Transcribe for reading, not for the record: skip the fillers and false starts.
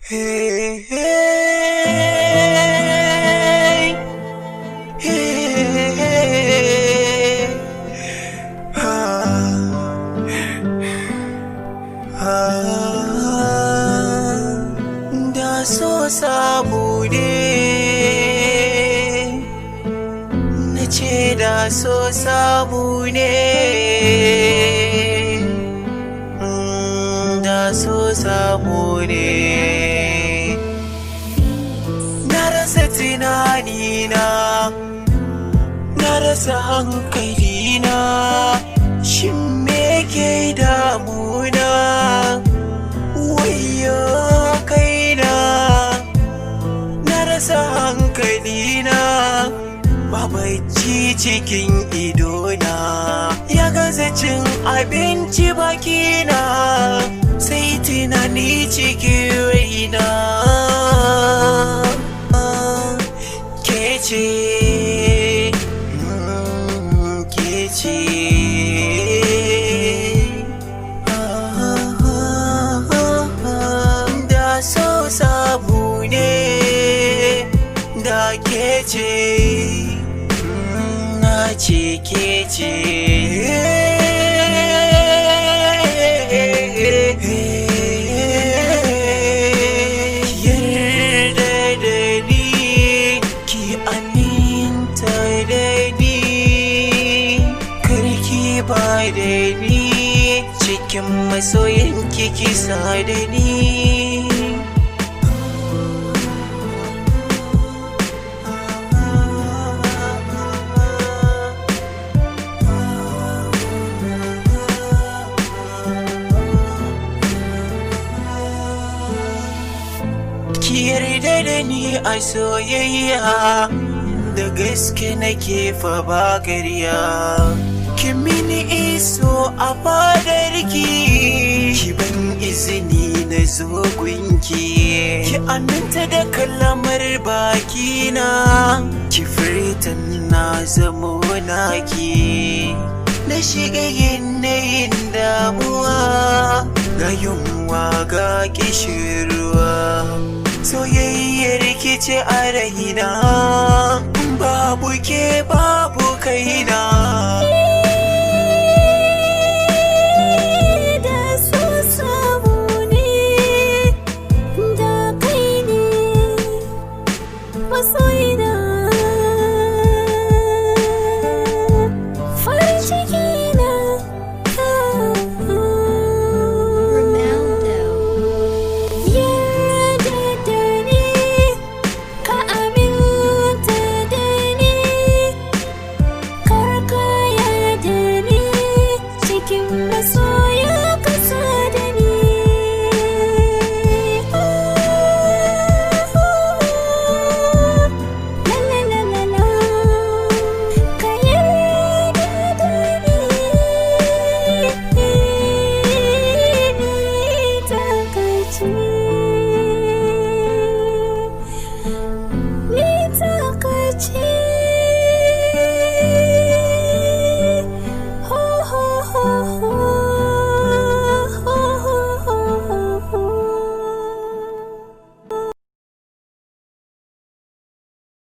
Hey, hey, hey, hey. Ah, ah. Da so samu ne, na ce da so samu ne. Da so samu ne. Na rasa tunanina, na rasa hankalina. Shin me ke damuna? Wayyo kaina, na rasa hankalina. Bacci cikin idona, ya gaza cin abinci bakina, sai tunani cikin raina. Ke ce, ke ce. Da so samu ne, da ke ce, na ce ke ce. Yarda da ni, ki aminta da ni, karki ba da ni, cikin masoyanki ki sa da ni. Ki yarda da ni a soyayya, da gaske nake fa, ba ƙarya. Ki mini iso a fadarki, ki ban izini na zo gunki. Ki aminta da kalamar bakina, ki furta na zamo naki. Na shiga yanayin damuwa, ga yunwa ga kishirwa. Soyayyar ce a raina, babu ke babu kaina.